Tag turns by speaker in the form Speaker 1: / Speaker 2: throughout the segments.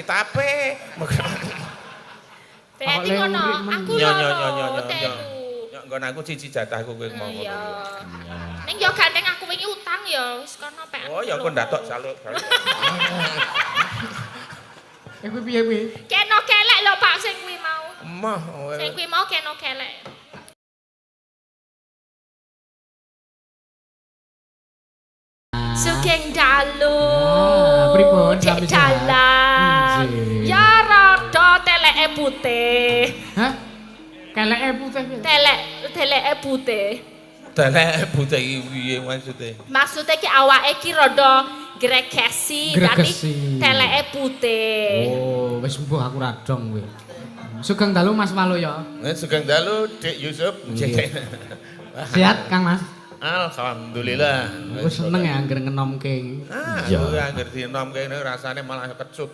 Speaker 1: Kitabe.
Speaker 2: Berarti ngono, aku
Speaker 1: Nyo nyo
Speaker 2: loro,
Speaker 1: nyo nyo nyo.
Speaker 2: telu.
Speaker 1: Yo nggon aku siji jatahku kowe mau ngono.
Speaker 2: Iya. Ning yo gandeng aku wingi utang ya, wis kono pek.
Speaker 1: Oh ya aku ndatok jaluk.
Speaker 3: Eh kuwi piye kuwi?
Speaker 2: Keno kelek lho Pak sing kuwi mau.
Speaker 1: Emoh.
Speaker 2: Sing kuwi mau keno kelek. Sugeng dalu.
Speaker 3: Ah, pripun
Speaker 2: Cek
Speaker 3: sami sehat?
Speaker 2: dalan.
Speaker 3: Nggih.
Speaker 2: Ya rada teleke putih.
Speaker 3: Hah? Keleke putih piye?
Speaker 2: Telek teleke putih.
Speaker 1: Delek putih iki piye maksude?
Speaker 2: Maksudnya ki awake ki rada gregesi, tapi
Speaker 3: Gregesi.
Speaker 2: teleke putih.
Speaker 3: Oh, wis mbuh aku ra dong kowe. Sugeng dalu Mas Waluyo.
Speaker 1: Sugeng dalu Dik Yusuf.
Speaker 3: Nggih. Sehat Kang Mas?
Speaker 1: Alhamdulillah.
Speaker 3: Aku seneng ya angger ngenomke iki.
Speaker 1: Ah, aku angger dinomke ngene rasane malah kecut.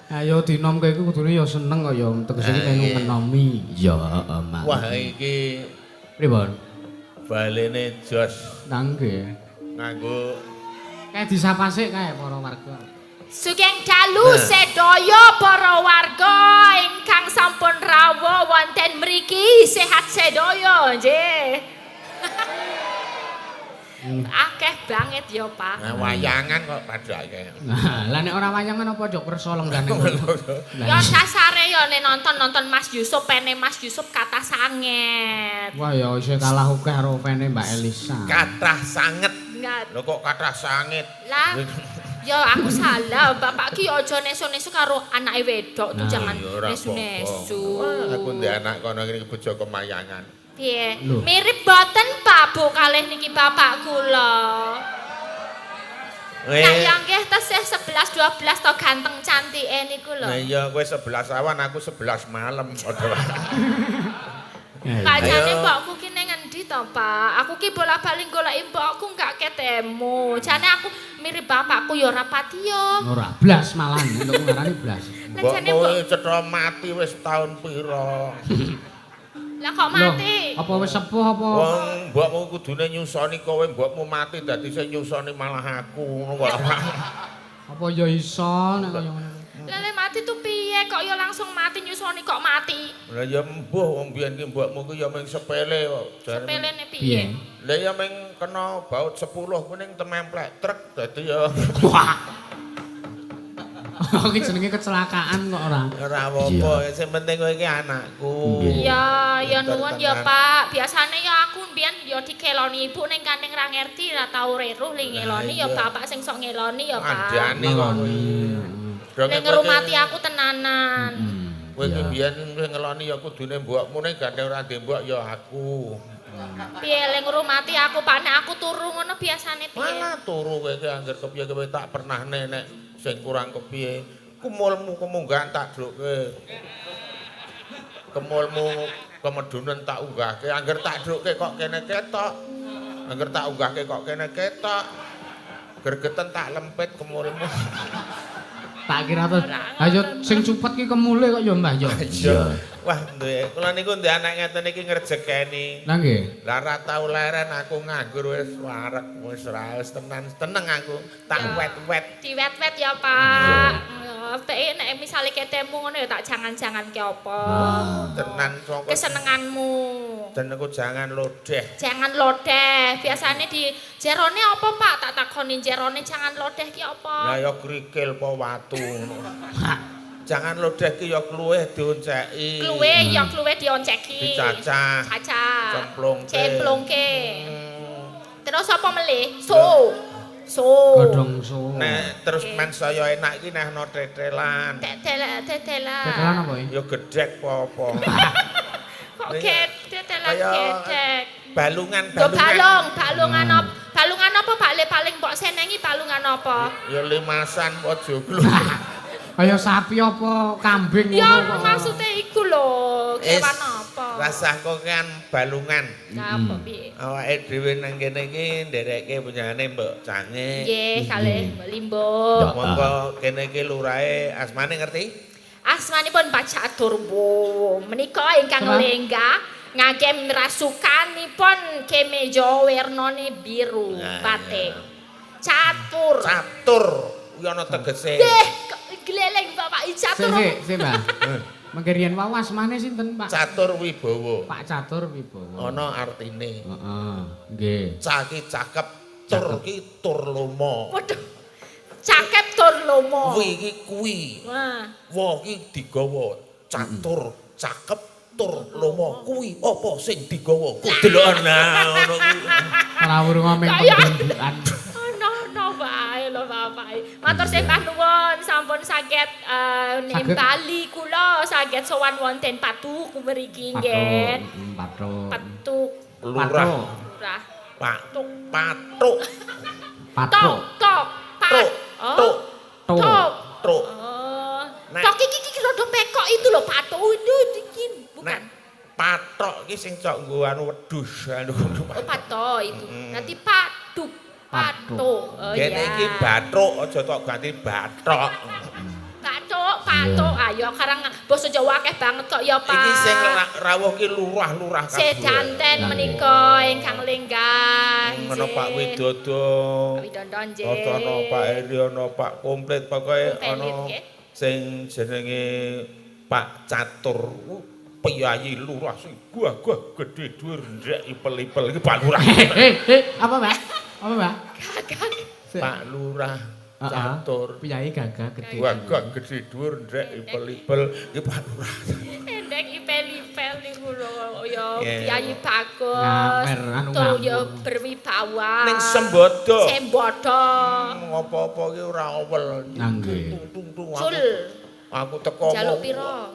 Speaker 3: Ayo dinomke iku kudune ya seneng kok ya tegese iki melu ngenomi. Iya, heeh, Mas.
Speaker 1: Wah iki
Speaker 3: Pripun?
Speaker 1: balene jos
Speaker 3: Nangge.
Speaker 1: nganggo
Speaker 3: Kae disapa sik kae para warga.
Speaker 2: Sugeng dalu sedaya para warga ingkang sampun rawuh wonten mriki sehat sedaya nggih. Akeh banget ya, Pak.
Speaker 1: Nah, wayangan kok padha akeh.
Speaker 3: Nah, lah nek ora wayangan apa jok kersa lenggane ngono. Lah,
Speaker 2: Ya sasare ya nek nonton-nonton Mas Yusuf pene Mas Yusuf kathah sanget.
Speaker 3: Wah ya isih kalah akeh karo fane Mbak Elisa.
Speaker 1: Kathah sanget.
Speaker 2: Enggak.
Speaker 1: Lho kok kathah sanget?
Speaker 2: Lah ya aku salah, bapak ki aja nesu-nesu karo anake wedok tuh
Speaker 3: Nah,
Speaker 2: jangan
Speaker 1: Ya ora
Speaker 2: nesu-nesu.
Speaker 1: apa-apa. Wah, aku ndek anak kono ngene bojo kemayangan.
Speaker 2: Piye?
Speaker 3: Loh.
Speaker 2: Mirip boten Pak Bu kalih niki bapak kula. Nah, yang nggih tesih 11 12 to ganteng cantike niku lho.
Speaker 1: Nah iya kowe 11 awan aku 11 malam padha wae.
Speaker 2: Pak jane
Speaker 1: Ayo.
Speaker 2: mbokku ki ning endi to, Pak? Aku ki bola-bali goleki mbokku gak ketemu. Jane aku mirip bapakku ya ora pati yo.
Speaker 3: Ora blas malahan untuk ngarani blas.
Speaker 2: Lah jane
Speaker 1: Mbokmu
Speaker 2: mbok
Speaker 1: cetha mati wis taun pira?
Speaker 2: Lah kok mati?
Speaker 3: Loh, apa wis sepuh apa?
Speaker 1: Wong mbokmu kudune nyusoni kowe, mbokmu mati dadi sing nyusoni malah aku ngono kok.
Speaker 3: Apa ya iso nek kaya ngono.
Speaker 2: Lah lek mati tuh piye kok ya langsung mati nyusoni kok mati?
Speaker 1: Lah ya mbuh wong biyen ki mbokmu ki ya mung sepele kok.
Speaker 2: Sepelene
Speaker 3: Piye?
Speaker 2: piye?
Speaker 1: Lah ya mung kena baut 10 kuning tememplek truk dadi ya
Speaker 3: Wah. Iki jenenge kecelakaan kok ora.
Speaker 1: ora apa-apa, sing penting kowe iki anakku.
Speaker 2: Iya, ya
Speaker 1: Pinter
Speaker 2: nuwun ya
Speaker 1: tenan.
Speaker 2: Pak. Biasane ya aku mbiyen ya dikeloni ibu ning kaneng ra ngerti ra tau reruh li ngeloni ya
Speaker 1: Lah iya.
Speaker 2: bapak sing sok ngeloni ya Pak.
Speaker 1: Andane kok kowe. Dong,
Speaker 2: Ning ngrumati aku tenanan.
Speaker 1: Kowe iki biyen sing ngeloni ya kudune mbokmu ning gandeng ora ndek mbok ya aku.
Speaker 2: Piye le ngrumati aku Pak nek aku turu ngono biasane piye?
Speaker 1: Malah turu kowe iki angger kepiye kowe tak pernah nek sing kurang kepiye. Kumulmu kemunggahan tak drukke. Kemulmu kemedunen tak unggahke. Angger tak drukke kok kene ketok. Angger tak unggahke kok kene ketok. Gergeten tak lempit kemulmu.
Speaker 3: Tak kira to. Ayo sing cupet ki kemule kok ya Mbah ya.
Speaker 1: Iya. Wah, duwe kula niku ndek anak ngeten iki ngrejekeni.
Speaker 3: Lah nggih.
Speaker 1: Lah ora tau leren aku nganggur wis wareg wis ra wis tenan teneng aku tak
Speaker 2: Ya.
Speaker 1: wet-wet.
Speaker 2: Diwet-wet ya Pak. Ya, peke nek misale ketemu ngono ya tak jangan-jangan ki apa.
Speaker 1: Tenan saka
Speaker 2: Kesenenganmu.
Speaker 1: Dan aku jangan lodeh.
Speaker 2: Jangan lodeh. Biasane di jerone apa Pak? Tak takoni jerone jangan lodeh ki
Speaker 1: Lah
Speaker 2: apa?
Speaker 1: ya krikil apa watu ngono. Jangan lodeh ki ya kluweh dionceki.
Speaker 2: Kluwe ya kluwe dionceki.
Speaker 1: Dicacah.
Speaker 2: Cacah.
Speaker 1: Cemplungke.
Speaker 2: Cemplungke.
Speaker 1: Hmm.
Speaker 2: Terus apa melih? So. So.
Speaker 3: Godhong so.
Speaker 1: Nek terus men saya enak iki nek ana tetelan.
Speaker 2: Tetelan tetelan.
Speaker 3: Tetelan apa iki?
Speaker 1: Ya gedhek apa-apa.
Speaker 2: Kok tetelan
Speaker 1: Kaya
Speaker 2: gedek.
Speaker 1: Balungan
Speaker 2: Yo
Speaker 1: balungan.
Speaker 2: balung, balungan apa? Balungan apa Pak Le paling mbok senengi balungan apa?
Speaker 1: Ya limasan apa joglo.
Speaker 3: Kaya sapi apa kambing
Speaker 2: Ya
Speaker 3: ngono kok.
Speaker 2: maksudnya iku lho, kewan apa?
Speaker 1: Rasah kokean balungan.
Speaker 2: Lah apa piye?
Speaker 1: Awake dhewe nang kene iki nderekke punyane Mbok Cange.
Speaker 2: Nggih, kalih Mbok Limbo.
Speaker 1: Monggo kene iki lurahe asmane ngerti?
Speaker 2: Asmanipun Pak Catur Bowo. Menika ingkang
Speaker 3: Kenapa?
Speaker 2: lenggah ngagem rasukanipun kemeja wernane biru
Speaker 1: Nah,
Speaker 2: batik. Catur.
Speaker 1: Catur. Kuwi ana tegese.
Speaker 2: Nggih, kok gleleng Bapak Catur.
Speaker 3: Sik, sik, Mbah. Mengke riyen wau asmane sinten, Pak?
Speaker 1: Catur Wibowo.
Speaker 3: Pak Catur Wibowo.
Speaker 1: Ana artine.
Speaker 3: Heeh, nggih.
Speaker 1: Ca ki cakep, tur ki tur lomo.
Speaker 2: Waduh. Cakep tur lomo.
Speaker 1: Wi ki kuwi.
Speaker 2: Wah.
Speaker 1: Wa ki digawa. Catur, cakep, tur lomo kuwi apa sing digawa? Ku deloken nah ngono kuwi.
Speaker 3: Ora wurung ngomeng penggembukan.
Speaker 2: Ono-ono wae lho Bapak. Matur sembah nuwun sampun saged nimbali kula saged sowan wonten Patuk mriki nggih.
Speaker 3: Patuk.
Speaker 2: Patuk.
Speaker 1: Lurah.
Speaker 2: Lurah.
Speaker 1: Pak Patuk.
Speaker 3: Patuk.
Speaker 2: Tok tok
Speaker 1: Tok.
Speaker 2: Tok.
Speaker 1: Tok.
Speaker 2: Tok.
Speaker 1: Tok.
Speaker 2: Tok iki iki rada pekok itu lho patuk itu iki bukan.
Speaker 1: Nek patok iki sing cok nggo anu wedhus anu.
Speaker 2: Oh patok itu. Nanti paduk. Patuk. Oh
Speaker 1: iya. Kene iki bathuk aja tok ganti bathok.
Speaker 2: Bathuk, patuk. Ayo karang basa Jawa akeh banget kok ya, Pak.
Speaker 1: Iki sing rawuh ki lurah-lurah kabeh.
Speaker 2: Sedanten menika ingkang lenggah.
Speaker 1: Ngono Pak Widodo.
Speaker 2: Pak Widodo nggih.
Speaker 1: Ana Pak Eri ana Pak Komplit pokoke ana sing jenenge Pak Catur. Piyayi lurah sing gagah gedhe dhuwur ndek ipel-ipel iki Pak Lurah.
Speaker 3: Apa, Pak? Apa, Pak?
Speaker 2: Gagah.
Speaker 1: Pak Lurah Catur.
Speaker 3: Piyayi gagah gedhe.
Speaker 1: Gagah gedhe dhuwur ndek ipel-ipel iki Pak Lurah.
Speaker 2: Ndek ipel-ipel niku lho ya piyayi bagus.
Speaker 3: Tur
Speaker 2: ya berwibawa.
Speaker 1: Ning Sembodo.
Speaker 2: Sembodo.
Speaker 1: Ngopo-opo iki ora owel.
Speaker 3: Nggih.
Speaker 2: Cul.
Speaker 1: Aku teko.
Speaker 2: Jaluk pira?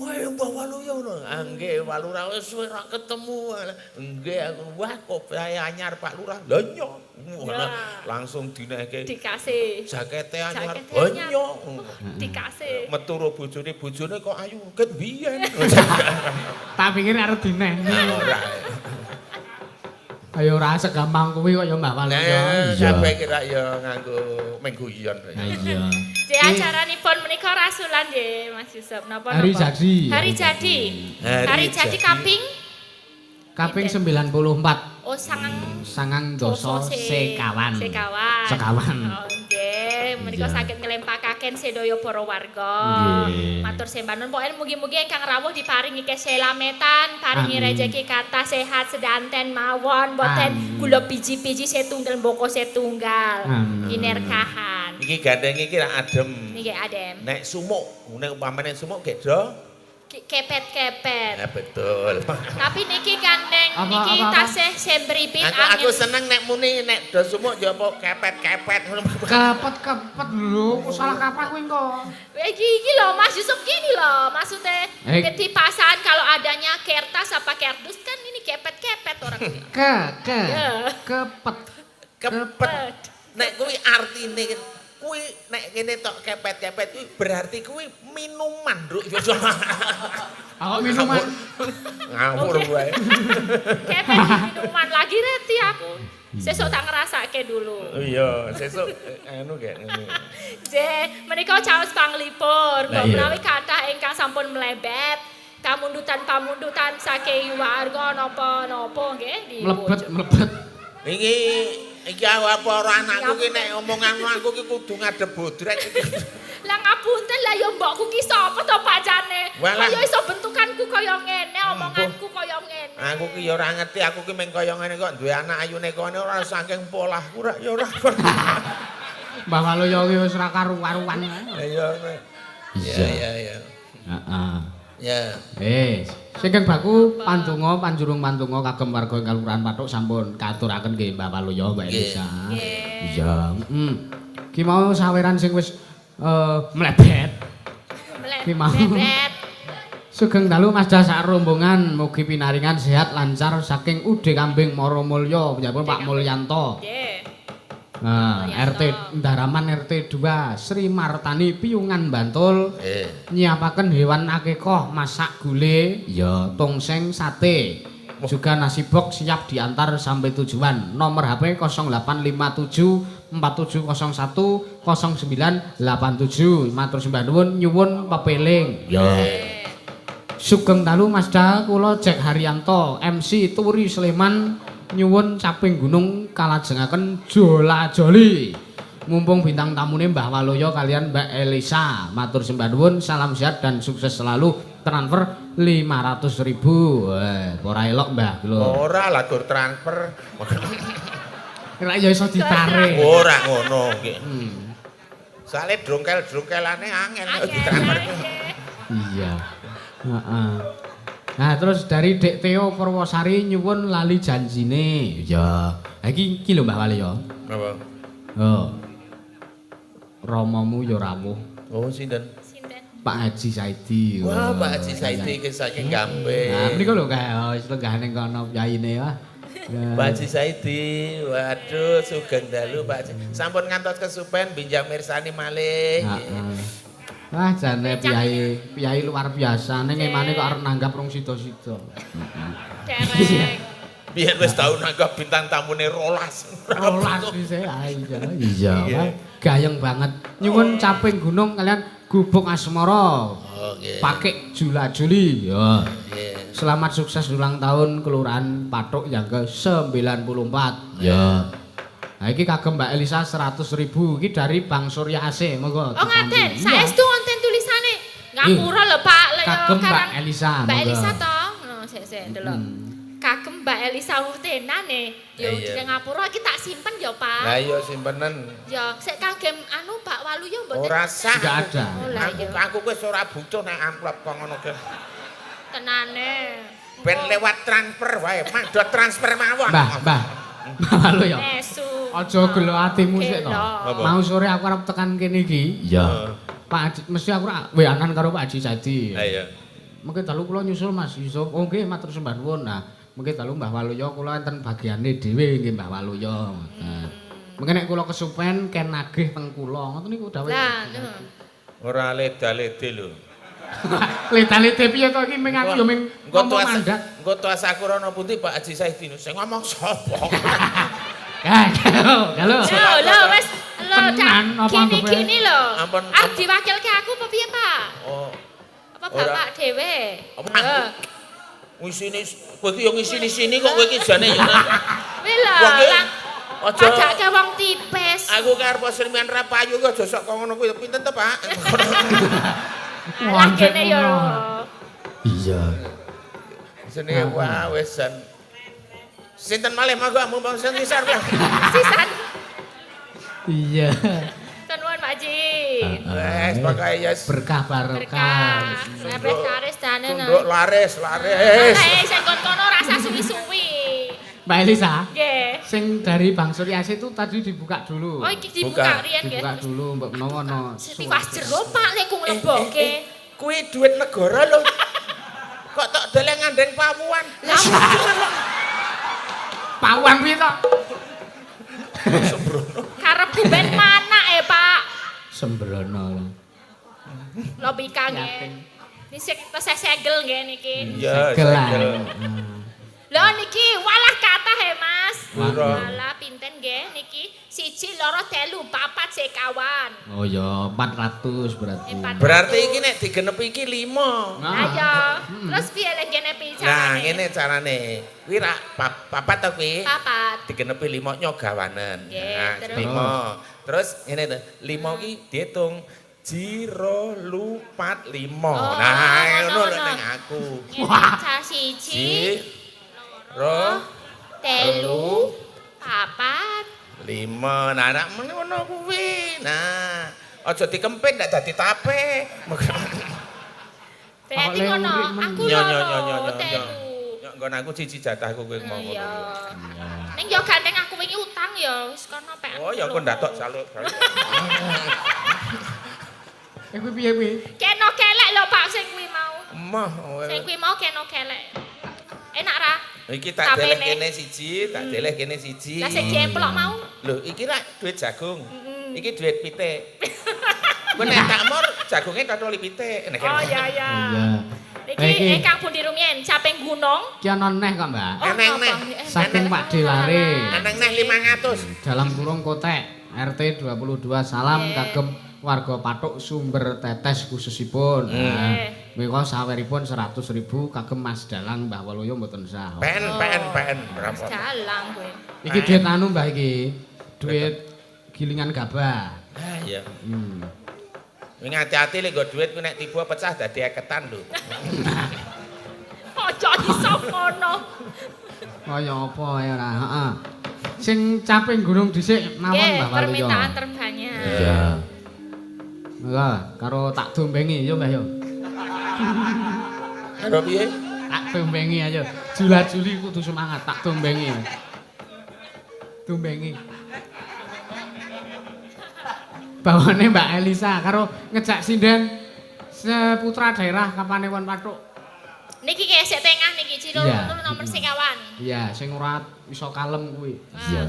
Speaker 1: Wah, Mbah Waluyo ngono. Ah nggih, Pak Lurah wis suwe ra ketemu. Nggih aku wah kok anyar Pak Lurah. Lha nyo. Langsung dinehke.
Speaker 2: Dikasih.
Speaker 1: Jakete anyar. Lha nyo.
Speaker 2: Dikasih.
Speaker 1: Metu ro bojone, bojone kok ayu ket biyen.
Speaker 3: Tak pikir arep dineh.
Speaker 1: Ora.
Speaker 3: Ayo ora segampang kuwi kok ya Mbah Waluyo.
Speaker 1: Iya, sampe kira ya nganggo mengguyon.
Speaker 3: Iya.
Speaker 2: J acaranipun menika rasulan nggih Mas Yusuf. Napa
Speaker 3: Hari jadi.
Speaker 2: Hari jadi. Hari jadi kaping
Speaker 3: kaping 94.
Speaker 2: Oh,
Speaker 3: sangang doso sekawan.
Speaker 2: Sekawan.
Speaker 3: Sekawan.
Speaker 2: Oh nggih, menika saged nglempakaken sedaya para warga. Matur sembah nuwun. Pokoke mugi-mugi ingkang rawuh diparingi keselametan, paringi rejeki kathah sehat sedanten mawon, boten gula biji-biji setunggal mboko setunggal. Kinerkahan.
Speaker 1: Iki gandeng iki rak adem.
Speaker 2: Niki adem.
Speaker 1: Nek sumuk, nek umpamane sumuk gedho
Speaker 2: kepet-kepet.
Speaker 1: Ya betul.
Speaker 2: Tapi niki gandeng niki tasih sembripit
Speaker 1: angin. Aku seneng nek muni nek do sumuk ya apa kepet-kepet.
Speaker 3: Kepet-kepet lho, kok salah kaprah kuwi engko.
Speaker 2: Iki iki lho Mas Yusuf gini lho, maksudnya ketipasan kalau adanya kertas apa kerdus kan ini kepet-kepet orang.
Speaker 3: Ke ke kepet.
Speaker 1: Kepet. Nek kuwi artine kuwi nek kene tok kepet-kepet kuwi berarti kuwi minuman, Nduk.
Speaker 3: Oh, minuman.
Speaker 1: Ngawur wae.
Speaker 2: Kepet minuman lagi reti aku. Sesuk tak ngrasake dulu.
Speaker 1: Iya, sesuk anu gek ngene.
Speaker 2: Nggih, menika caos panglipur. Mbok menawi kathah ingkang sampun mlebet pamundutan-pamundutan saking warga napa-napa nggih.
Speaker 3: Mlebet-mlebet.
Speaker 1: Iki iki apa ora anakku ki nek omongan aku ki kudu ngadep bodrek iki.
Speaker 2: Lah ngapunten lah ya mbokku ki sapa to pacane? Kaya iso bentukanku kaya ngene, omonganku kaya ngene.
Speaker 1: Aku ki ya ora ngerti, aku ki mung kaya ngene kok duwe anak ayune kono ora saking polahku ora ya ora.
Speaker 3: Mbah Waluyo ki wis ora karu-karuan.
Speaker 1: Iya. Iya iya iya.
Speaker 3: Heeh.
Speaker 1: Ya.
Speaker 3: Wis, sing kang baku pandonga panjurung pandonga kagem warga ing Kalurahan Pathuk sampun katuraken nggih Mbah Waluyo, Mbak Elisa. Iya, heeh. Ki mau saweran sing wis mlebet. Ki mau.
Speaker 2: Mlebet.
Speaker 3: Sugeng dalu Mas Das sak rombongan mugi pinaringan sehat lancar saking Ude Kambing Maromulyo panjenengan Pak Mulyanto.
Speaker 2: Nggih.
Speaker 3: Nah, RT Ndaraman RT 2 Sri Martani Piyungan Bantul. Nyiapaken hewan akikoh, masak gule, ya tongseng sate. Juga nasi box siap diantar sampai tujuan. Nomor HP 0857 4701 0987. Matur sembah nuwun nyuwun pepeling. Ya. Sugeng dalu Mas Da, kula Jack Haryanto, MC Turi Sleman nyuwun caping gunung kalajengaken Jola Joli. Mumpung bintang tamune Mbah Waluyo kalian Mbak Elisa. Matur sembah nuwun, salam sehat dan sukses selalu. Transfer 500.000. Ora elok Mbah lho.
Speaker 1: Ora lah gur transfer.
Speaker 3: Ora ya iso ditarik.
Speaker 1: Ora ngono iki. Soale drongkel-drongkelane angel ditransfer.
Speaker 3: Iya. Heeh. Nah, terus dari Dek Theo Purwosari nyuwun lali janjine. Ya. Ha iki iki lho Mbah Waluyo.
Speaker 1: Apa?
Speaker 3: Oh. Romomu ya rawuh.
Speaker 1: Oh, sinten?
Speaker 2: Sinten?
Speaker 3: Pak Haji Saidi.
Speaker 1: Wah, Pak Haji Saidi iki saking Gambe.
Speaker 3: Nah, mriku lho kae wis lenggah ning kono yaine wah.
Speaker 1: Pak Haji Saidi, waduh sugeng dalu Pak Haji. Sampun ngantos kesupen binjang mirsani malih.
Speaker 3: Heeh. Wah, jane piyai luar biasa ning emane kok arep nanggap rong sida-sida.
Speaker 2: Derek.
Speaker 1: Biyen wis tau nanggap bintang tamune 12.
Speaker 3: 12 wis iya. Iya, gayeng banget. Nyuwun caping gunung kalian gubuk asmara.
Speaker 1: Oh, nggih.
Speaker 3: Pakai jula-juli. Ya.
Speaker 1: Nggih.
Speaker 3: Selamat sukses ulang tahun Kelurahan Pathuk yang ke-94. Ya. Nah, iki kagem Mbak Elisa 100.000 iki dari Bang Surya AC. Monggo.
Speaker 2: Oh, ngaten. Saestu wonten tulisane. Ngapura lho, Pak.
Speaker 3: Kagem Mbak Elisa.
Speaker 2: Mbak Elisa to. Ngono sik-sik ndelok. Kagem Mbak Elisa urtenane. Ya di ngapura iki tak simpen ya, Pak.
Speaker 1: Lah iya simpenen.
Speaker 2: Ya, sik kagem anu Pak Waluyo mboten.
Speaker 1: Ora sah.
Speaker 3: Enggak ada.
Speaker 1: Aku wis ora butuh nek amplop kok ngono ki.
Speaker 2: Tenane.
Speaker 1: Ben lewat transfer wae, mandot transfer mawon.
Speaker 3: Mbah, Mbah. Mbah Waluyo. Aja gelo atimu sik to. Mau sore aku arep tekan kene iki. Iya. Pak Haji mesti aku WA-an karo Pak Haji Saidi.
Speaker 1: Ha iya.
Speaker 3: Mengke dalu kula nyusul Mas Yusuf. Oh nggih matur sembah nuwun. Nah, mengke dalu Mbah Waluyo kula enten bagiane dhewe nggih Mbah Waluyo. Nah. Mengke nek kula kesupen ken nagih teng kula. Ngoten niku dawuh.
Speaker 2: Lah,
Speaker 1: ora leda-lede lho.
Speaker 3: Leda-lede piye to iki ming aku ya ming ngomong mandat.
Speaker 1: Engko tuas aku rono pundi Pak Haji Saidi sing ngomong sapa?
Speaker 3: Halo.
Speaker 2: Lho, wis lho, gini-gini lho. Arep diwakilke aku apa piye, Pak?
Speaker 1: Oh.
Speaker 2: Apa bapak dhewe?
Speaker 1: Apa? Ngisini kowe iki yo ngisini-sini kok kowe iki jane yo.
Speaker 2: Kuwi lho, aja padake wong tipis.
Speaker 1: Aku ki arep srimian ra payu ki aja sok ngono kuwi. Pinten to, Pak?
Speaker 2: Lah kene yo.
Speaker 3: Iya.
Speaker 1: Jenenge wah wis jan. Sinten malih monggo mumpung sing ngisor.
Speaker 2: Sisan.
Speaker 3: Iya.
Speaker 2: Nuwun Pak Ji.
Speaker 1: Wes pokoke ya
Speaker 3: berkah barokah.
Speaker 2: Berkah laris dane.
Speaker 1: Tunduk laris, laris.
Speaker 2: Lah sing kono rasa suwi-suwi.
Speaker 3: Mbak Elisa.
Speaker 2: Nggih.
Speaker 3: Sing dari Bang Surya AC itu tadi dibuka dulu.
Speaker 2: Oh iki dibuka riyen nggih.
Speaker 3: Dibuka dulu mbok menawa ana.
Speaker 2: Tiwas jero Pak lek ku nglebokke.
Speaker 1: Kuwi duit negara lho. Kok tok deleng ngandeng pawuan.
Speaker 2: Lah
Speaker 3: pawuan piye to?
Speaker 1: Sembrono.
Speaker 2: Karepku ben manak e, Pak.
Speaker 3: Sembrono.
Speaker 2: Logika nggih. Niki tesih segel nggih niki.
Speaker 1: Iya, segel.
Speaker 2: Lho niki walah kathah e, Mas. Walah pinten nggih niki? 1 2 3 4 sekawan.
Speaker 3: Oh ya, 400 berarti.
Speaker 1: Berarti iki nek digenepi iki 5.
Speaker 2: Lah ya. Terus piye lek genepi carane?
Speaker 1: Nah, ngene carane. Kuwi rak papat to kuwi?
Speaker 2: Papat.
Speaker 1: Digenepi 5 nyogawanen. Nah, 5. Terus ngene to, 5 iki diitung 0 4 5. Nah, ngono lho ning aku.
Speaker 2: Wah, 1 2 3 4
Speaker 1: 5. Nah, rak ngono kuwi. Nah, aja dikempit nek dadi tape.
Speaker 2: Berarti ngono, aku loro telu.
Speaker 1: Nyok nggon aku siji jatahku kowe mau ngono.
Speaker 2: Iya. Ning yo gandeng aku wingi utang ya wis kono pek.
Speaker 1: Oh, ya aku ndatok jaluk.
Speaker 3: Kuwi piye kuwi?
Speaker 2: Keno kelek lho Pak sing kuwi mau.
Speaker 1: Emoh.
Speaker 2: Sing kuwi mau keno kelek. Enak ra?
Speaker 1: Iki tak deleh kene siji, tak deleh kene siji.
Speaker 2: Lah sing diemplok mau?
Speaker 1: Lho, iki rak duit jagung. Iki duit pitik. Kowe nek tak mor jagunge totoli pitik.
Speaker 2: Oh iya iya. Niki ingkang pundi rumiyin caping gunung.
Speaker 3: Ki ana neh kok, Mbak.
Speaker 1: Eneng neh.
Speaker 3: Saking Pak Delare.
Speaker 1: Eneng neh 500.
Speaker 3: Dalam kurung kotek RT 22 salam kagem warga Pathuk Sumber Tetes khususipun. Menika saweripun 100.000 kagem Mas Dalang Mbah Waluyo mboten sah.
Speaker 1: PN PN PN berapa?
Speaker 2: Dalang kowe.
Speaker 3: Iki duit anu Mbah iki. Duit Gilingan gabah.
Speaker 1: Ah iya. Wingi hati-hati lek nggo dhuwit ku nek tiba pecah dadi eketan lho.
Speaker 2: Aja iso ngono.
Speaker 3: Kaya apa ya ora, heeh. Sing caping gunung dhisik mawon
Speaker 2: Nggih,
Speaker 3: Mbah Waluyo.
Speaker 2: permintaan terbanyak.
Speaker 3: Iya. Monggo karo tak dombengi yo Mbah yo.
Speaker 1: Karo piye?
Speaker 3: Tak dombengi ayo. Jula-juli kudu semangat, tak dombengi. Dombengi. Bawane Mbak Elisa karo ngejak sinden seputra daerah Kapanewon Pathuk.
Speaker 2: Niki gesek tengah niki Cilur
Speaker 3: Iya.
Speaker 2: nomor sekawan.
Speaker 3: Iya, sing ora iso kalem kuwi.
Speaker 2: Iya.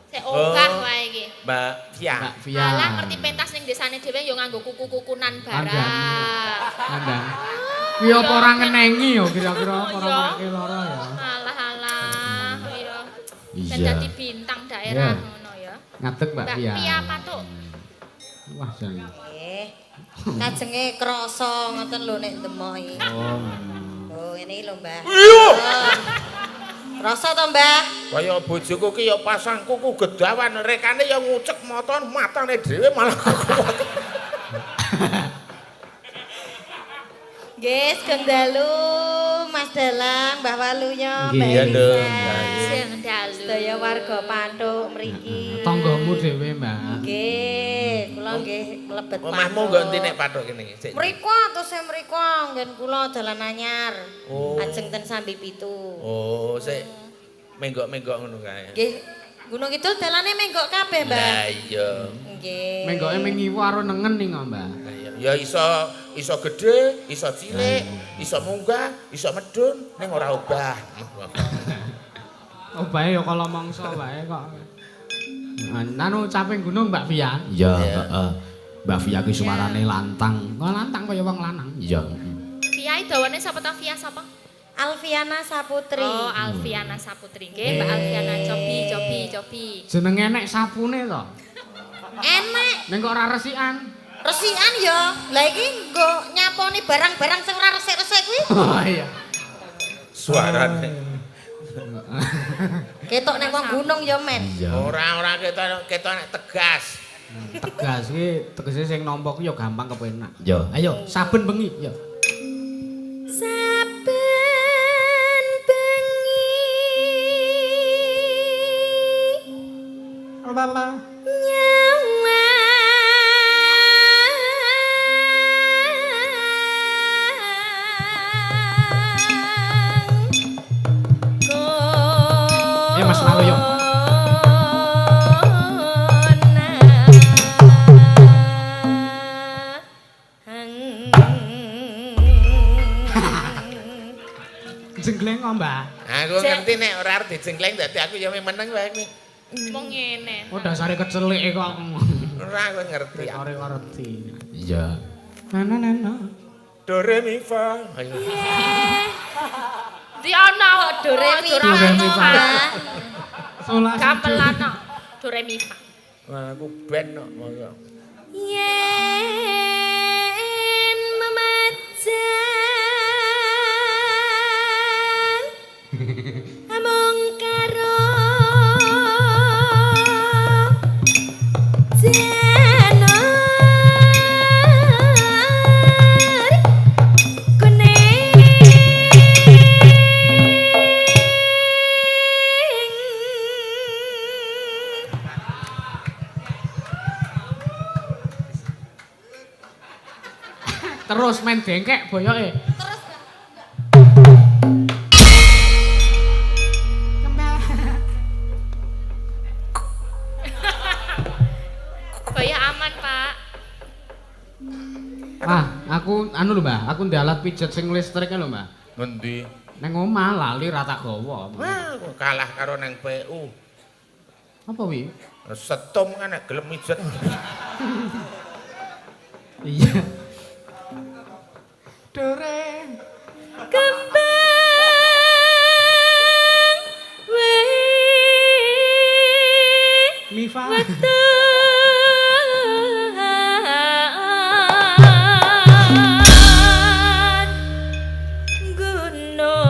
Speaker 2: Sik ogah wae iki.
Speaker 1: Mbak Fia.
Speaker 3: Mbak Fia.
Speaker 2: Alah ngerti pentas ning desane dhewe yo nganggo kuku-kukunan barang.
Speaker 3: Kandhane. Kuwi apa ora ngenengi yo kira-kira apa ora
Speaker 2: Iya.
Speaker 3: marake lara ya.
Speaker 2: Alah alah iya. Ben
Speaker 3: Iya.
Speaker 2: dadi bintang daerah
Speaker 3: Iya.
Speaker 2: ngono ya.
Speaker 3: Ngadeg Mbak
Speaker 2: Mbak
Speaker 3: Fia.
Speaker 2: Fia Pathuk.
Speaker 3: Wah, jan.
Speaker 4: Nggih. Kajenge krasa ngoten lho nek ndemoki.
Speaker 3: Oh, ngono.
Speaker 4: Lho ngene iki lho, Mbah.
Speaker 1: Iya.
Speaker 4: Krasa to, Mbah?
Speaker 1: Kaya bojoku ki ya pasang kuku gedawan, rekane ya ngucek moton matane dhewe malah kuku.
Speaker 4: Nggih, sugeng dalu Mas Dalang, Mbah Waluyo, Mbak
Speaker 3: Nggih.
Speaker 1: Iya, Nduk.
Speaker 4: Elisa.
Speaker 2: Sing dalu.
Speaker 4: Sedaya warga Pathuk mriki.
Speaker 3: Tanggamu dhewe, Mbak.
Speaker 4: Nggih, kula nggih mlebet
Speaker 1: Omahmu nggo endi nek Pathuk kene iki? Sik.
Speaker 4: Mriko terus mriko nggen kula dalan anyar.
Speaker 1: Oh.
Speaker 4: Ajeng ten Sambi Pitu.
Speaker 1: Oh, sik menggok-menggok ngono kae.
Speaker 4: Nggih, Gunung Kidul dalane menggok kabeh, Mbah.
Speaker 1: Lah iya.
Speaker 4: Nggih.
Speaker 3: Menggoke ming ngiwa karo nengen ning kok, Mbak.
Speaker 1: Lah iya. Ya iso iso gedhe, iso cilik, iso munggah, iso medhun, ning ora obah.
Speaker 3: Obahe ya kala mangsa wae kok. Nanu caping gunung Mbak Fia.
Speaker 5: Iya, heeh. Mbak Fia ki suarane lantang.
Speaker 3: Kok lantang kaya wong lanang.
Speaker 5: Iya.
Speaker 2: Fia dawane sapa ta Fia sapa?
Speaker 4: Alfiana Saputri.
Speaker 2: Oh, Alfiana Saputri. Nggih, Mbak Alfiana cobi cobi cobi.
Speaker 3: Jenenge enek sapune to.
Speaker 4: Enek
Speaker 3: Ning kok ora resikan.
Speaker 4: resikan ya. Lah iki nggo nyaponi barang-barang sing ora resik-resik kuwi.
Speaker 3: Oh iya.
Speaker 1: Suarane.
Speaker 4: Ketok nek wong gunung ya, men.
Speaker 5: Iya.
Speaker 1: Ora ora ketok ketok nek tegas.
Speaker 3: Tegas ki tegese sing nampa ki ya gampang kepenak.
Speaker 5: Iya.
Speaker 3: Ayo saben bengi ya.
Speaker 4: Saben bengi
Speaker 3: Lala.
Speaker 4: Nyawang
Speaker 3: Eh, Mas Waluyo. Jenggleng kok, Mbak.
Speaker 1: Aku ngerti nek ora arep dijengkleng dadi aku ya meneng wae kuwi.
Speaker 2: Wong ngene.
Speaker 3: Oh dasare kecelik kok.
Speaker 1: Ora aku ngerti.
Speaker 3: Ora ngerti.
Speaker 5: Iya.
Speaker 3: Na na na na.
Speaker 1: Do re mi fa. Ayo.
Speaker 2: Di ana kok
Speaker 4: Do re mi
Speaker 2: Do
Speaker 4: fa,
Speaker 2: re mi fa.
Speaker 4: Mbak.
Speaker 3: Sola
Speaker 2: Gamelan kok. Do re mi fa.
Speaker 1: Wah, aku ben kok monggo.
Speaker 4: Yen memajang amung karo janur kuning.
Speaker 3: Terus main dengkek boyoke.
Speaker 4: Terus
Speaker 2: Boyo aman, Pak.
Speaker 3: Ah, aku anu lho, Mbah, aku ndek alat pijet sing listrik lho, Mbah.
Speaker 1: Ngendi?
Speaker 3: Neng omah lali ra tak gawa.
Speaker 1: Wah, aku kalah karo nang PU.
Speaker 3: Apa wi?
Speaker 1: Setum kan nek gelem mijet.
Speaker 3: Iya. Dore.
Speaker 4: Kembang wae
Speaker 3: Mi fa.
Speaker 4: wetan gunung.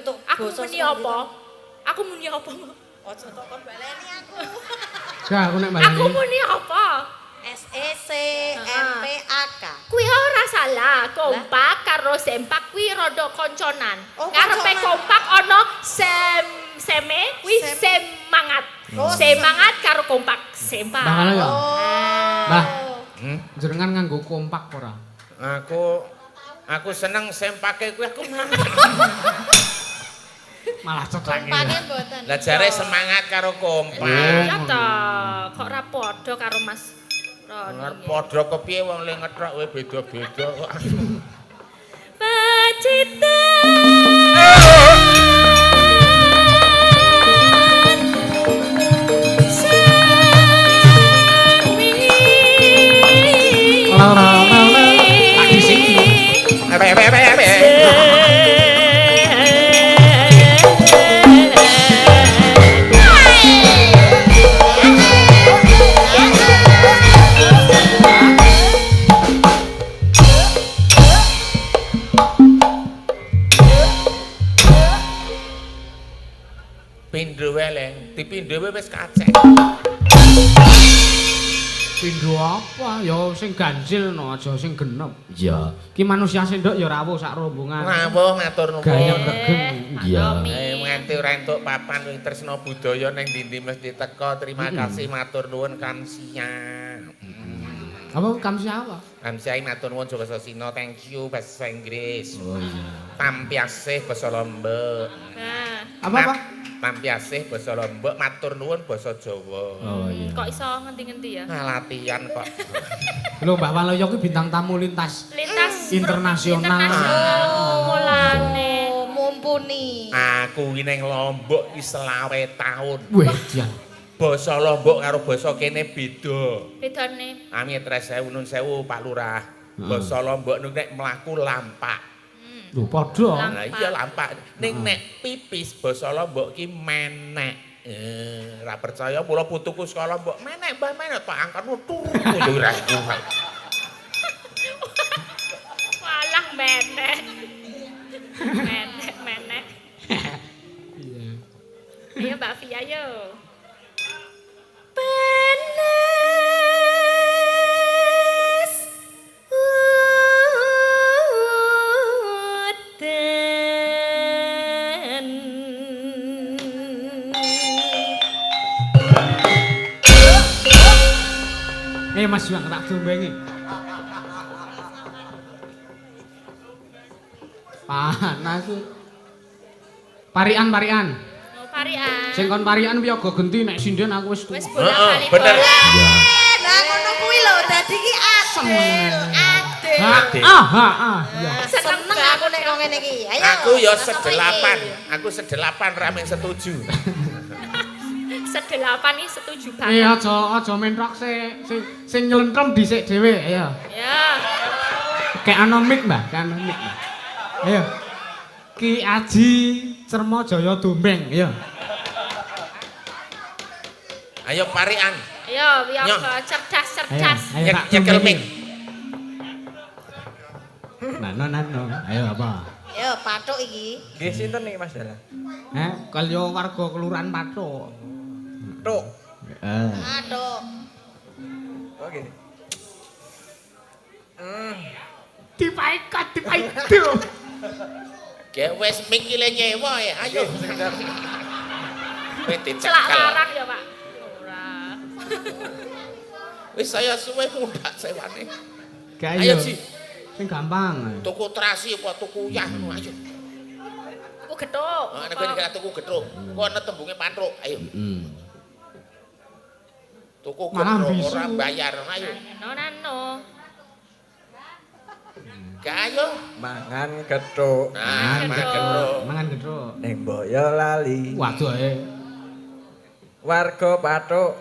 Speaker 4: entuk
Speaker 2: Aku muni apa? Aku muni apa?
Speaker 4: Aja tok kon baleni aku.
Speaker 3: Gak aku nek baleni.
Speaker 2: Aku muni apa?
Speaker 4: S E C M P A K.
Speaker 2: Kuwi ora salah, kompak karo sempak kuwi rada konconan.
Speaker 4: Oh,
Speaker 2: ngarepe kompak ana sem seme kuwi semangat.
Speaker 4: Oh,
Speaker 2: semangat karo kompak sempak.
Speaker 3: Mbah ya. Mbah.
Speaker 1: Hmm?
Speaker 3: Jenengan nganggo kompak ora?
Speaker 1: Aku seneng sempake kuwi aku
Speaker 3: malah cethake.
Speaker 4: Kompake mboten.
Speaker 1: Lah jare semangat karo kompak.
Speaker 2: Iya ta, kok ora padha karo Mas Roni.
Speaker 1: Ora padha kepiye wong le ngetrok kowe beda-beda kok.
Speaker 2: Pacitan sami.
Speaker 3: Tak disiki.
Speaker 1: Ape. Pindho wae le, dipindho wae wis kacek.
Speaker 3: Pindho apa? Ya sing ganjil no, aja sing genep.
Speaker 5: Iya.
Speaker 3: Ki manusia sendok ya rawuh sak rombongan.
Speaker 1: Rawuh matur nuwun.
Speaker 3: Gayeng regeng.
Speaker 5: Iya.
Speaker 1: Nganti ora entuk papan wing tresna budaya ning ndi-ndi mesti teka. Terima kasih matur nuwun Kamsia.
Speaker 3: Apa Kamsia apa?
Speaker 1: Kamsia matur nuwun basa Cina, thank you bahasa Inggris.
Speaker 5: Oh iya.
Speaker 1: Tampiasih basa Lombok.
Speaker 2: Nah,
Speaker 3: Apa apa?
Speaker 1: Tampiasih basa Lombok, matur nuwun basa Jawa.
Speaker 5: Oh iya.
Speaker 2: Kok iso ngendi-ngendi ya?
Speaker 1: Nah, latihan kok.
Speaker 3: Lho Mbak Waloyo ki bintang tamu lintas
Speaker 2: Lintas
Speaker 3: internasional.
Speaker 2: Mulane.
Speaker 4: Oh, mumpuni.
Speaker 1: Aku ki ning Lombok ki 25 taun.
Speaker 3: Weh, dian.
Speaker 1: Basa Lombok karo basa kene beda.
Speaker 2: Bedane.
Speaker 1: Amit sewu nun sewu Pak Lurah. Basa Lombok niku nek mlaku lampak.
Speaker 3: Lho padha.
Speaker 1: Lah iya lampak. Ning nek pipis basa Lombok ki menek. Ora percaya mula putuku saka Lombok. Menek Mbah menek tak angkat turu yo ora.
Speaker 2: Walah menek. Menek menek.
Speaker 3: Iya.
Speaker 2: Ayo Mbak Fia yo. Panas udan.
Speaker 3: Mas Juang tak dombengi. Panas. Parian.
Speaker 2: Oh, parian.
Speaker 3: Sing kon parian piye aja genti nek sinden aku wis
Speaker 2: Wis
Speaker 3: tuwa.
Speaker 2: bolak-balik.
Speaker 1: Bener.
Speaker 4: Lah ngono kuwi lho dadi ki adil, adil.
Speaker 1: Adil.
Speaker 3: Ah, ha, ah. Iya.
Speaker 4: Seneng aku nek kok ngene iki. Ayo.
Speaker 1: Aku ya sedelapan. Aku sedelapan rame setuju.
Speaker 2: Sedelapan iki setuju banget.
Speaker 3: Aja mentrok sik sing sing nylentrem dhisik dhewe, ayo.
Speaker 2: Ya.
Speaker 3: Kayak ana mic, Mbah, kayak ana mic, Mbah. Ayo. Ki Aji Cerma Jaya Dombeng, ayo.
Speaker 1: Ayo parian.
Speaker 2: Ayo,
Speaker 1: Nyoh.
Speaker 2: Cerdas-cerdas.
Speaker 3: Ayo, tak
Speaker 1: Nyekel mic.
Speaker 3: Nano nano. Ayo apa?
Speaker 4: Yo pathuk iki.
Speaker 6: Nggih sinten niki Mas Dalang?
Speaker 3: Eh, kalya warga kelurahan Pathuk.
Speaker 6: Tuk.
Speaker 3: Heeh.
Speaker 4: Pathuk.
Speaker 6: Oke.
Speaker 3: Dipaikat, dipaidu.
Speaker 1: Ge wis mikile nyewa ya, ayo. Wis
Speaker 2: Celak
Speaker 1: dicekel.
Speaker 2: larang ya, Pak. Ora.
Speaker 1: Wis saya suwe mundhak sewane.
Speaker 3: Gak
Speaker 1: Ayo, Ji.
Speaker 3: Sing gampang.
Speaker 1: Tuku terasi apa tuku uyah ngono ayo.
Speaker 2: Tuku gethuk.
Speaker 1: Oh, nek kowe nek tuku gethuk, kok ana tembunge patruk, ayo. Tuku
Speaker 3: Malah
Speaker 1: gethuk
Speaker 3: bisu.
Speaker 1: ora bayar, ayo.
Speaker 2: Nano nano.
Speaker 1: Gak ayo.
Speaker 6: Mangan gethuk
Speaker 1: Nah,
Speaker 2: Mangan
Speaker 1: mangan
Speaker 2: gethuk.
Speaker 1: gethuk.
Speaker 3: Mangan gethuk.
Speaker 6: ning Boyolali.
Speaker 3: Waduh ae.
Speaker 6: Warga Pathuk.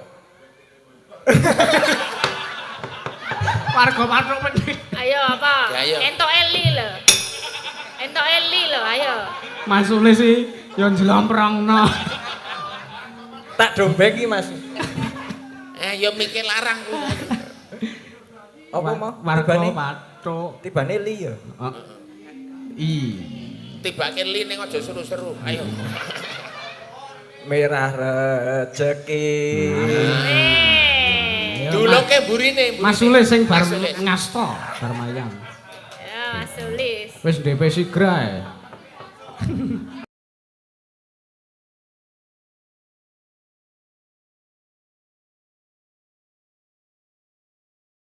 Speaker 3: Warga Pathuk meni.
Speaker 2: Ayo apa?
Speaker 1: Ya, ayo.
Speaker 2: Entok Eli lho. Entok Eli lho, ayo.
Speaker 3: Masule sih yo njlomprongno.
Speaker 6: Tak dombeng iki Mas.
Speaker 1: Ayo mikir larang kuwi.
Speaker 6: Apa mau?
Speaker 3: Warga
Speaker 6: Tibane
Speaker 3: Pathuk.
Speaker 6: tibane li ya.
Speaker 3: Oh. I.
Speaker 1: Tibake li ning aja seru-seru. Ayo.
Speaker 6: Merah rejeki.
Speaker 2: Eh.
Speaker 1: Dulungke mburine, mburine.
Speaker 3: Mas Sulis sing bar
Speaker 1: Mas Sulis.
Speaker 3: ngasta bar mayang.
Speaker 2: Ya, Mas Sulis.
Speaker 3: Wis DP sigra e.